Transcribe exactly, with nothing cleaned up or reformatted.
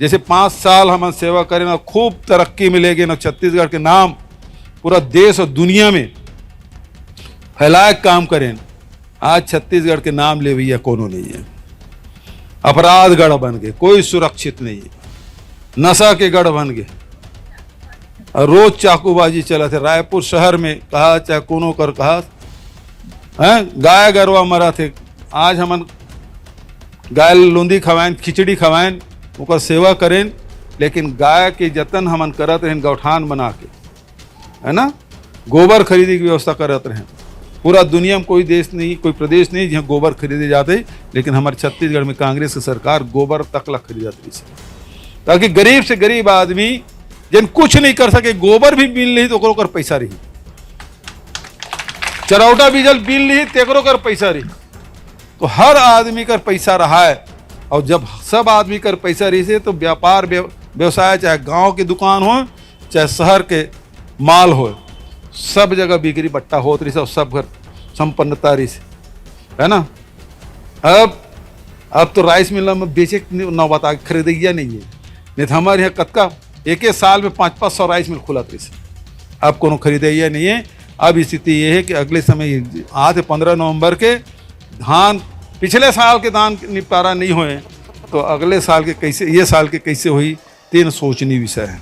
जैसे पाँच साल हमन सेवा करेन अउ खूब तरक्की में ले गेन अउ छत्तीसगढ़ के नाम पूरा देश अउ दुनिया में फैलाए के काम करेन, आज छत्तीसगढ़ के नाम लेवइया कोनो नहीं है। अपराध गढ़ बन गे, कोई सुरक्षित नहीं है, नशा के गढ़ बन गे। अउ रोज चाकूबाजी चलत हे रायपुर शहर में, कहा चाहे कोनो कर कहा, हैं, गाय गरवा मरत हे। आज हमन गाय लोंदी खवाएन, खिचड़ी खवाएन, ओकर सेवा करेन, लेकिन गाय के जतन हमन करत रहेन गौठान बना के, है ना, गोबर खरीदे के व्यवस्था करत रहेन। पूरा दुनिया में कोई देश नहीं, कोई प्रदेश नहीं जहाँ गोबर खरीदे जाते, लेकिन हमारे छत्तीसगढ़ में कांग्रेस की सरकार गोबर तक ला खरीदत रही, ताकि गरीब से गरीब आदमी जिन कुछ नहीं कर सके, गोबर भी बिन लिही तो ओकरो कर पैसा रही, चरौटा बीजल बिन लिही तेकरो कर पैसा रही। तो हर आदमी कर पैसा रहा है, और जब सब आदमी कर पैसा रही से तो व्यापार व्यव-, व्यवसाय, चाहे गांव की दुकान हो, चाहे शहर के माल हो, सब जगह बिक्री बट्टा होत रही से और सब घर संपन्नता रही से, है ना। अब अब तो राइस मिल में बेचे के नौबत आ, खरीदैया नहीं है। नहीं तो हमारे यहाँ कतका एक एक साल में पाँच पाँच सौ राइस मिल खुलत रही से, अब कोनो खरीदैया नहीं है। अब स्थिति ये है कि अगले समय आज पंद्रह नवंबर के धान, पिछले साल के धान निपटारा नहीं होए, तो अगले साल के कैसे, ये साल के कैसे हुई, तेन सोचनी विषय है।